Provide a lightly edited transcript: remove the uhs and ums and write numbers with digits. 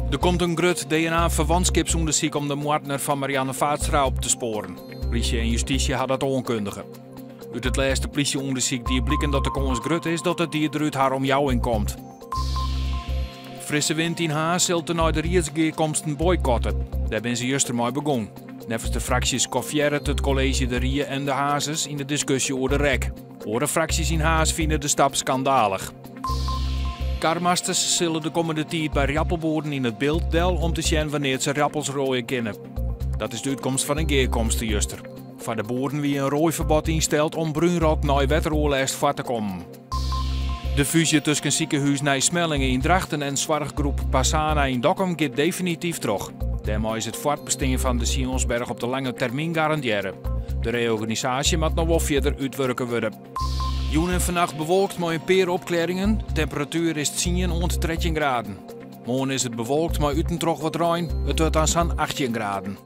Der komt in grut DNA-ferwantskipsûndersyk om de moardner fan Marianne Vaatstra op te spoaren. Plysje en justysje ha dat oankundige. Ut it lêste plysje-ûndersyk die bliken dat de kâns grut is dat de dieder út har omjouwing komt. Frisse Wind yn Harns sil tenei de riedsgearkomsten boykotte. Dêr binne se juster mei begûn. Neffens de fraksje skoffearret it kolleezje de rie en de Harnzers yn de diskusje oer de rek. Oare fraksjes yn Harns fine de stap skandalich. Karmasters sille de kommende tiid by rappelboeren yn it Bilt del om te sjen wannear't se rappels roaie kinne. Dat is de útkomst fan in gearkomste juster. Foar de boeren wie in roaiferbod ynsteld om brúnrot nei wetteroerlêst foar te kommen. De fúzje tusken sikehûs Nij Smellinghe yn Drachten en soarchgroep Pasana yn Dokkum giet definityf troch. Dêrmei is it foartbestean fan de Sionsberg op de lange termyn garandearre. De reorganisaasje moat noch wol fierder útwurke wurde. Jûn en fannacht bewolkt mei in pear opklearringen. Temperatuer is 10 oant 13 graden. Moarn is it bewolkt mei út en troch wat rein. It wurdt dan sa'n 18 graden.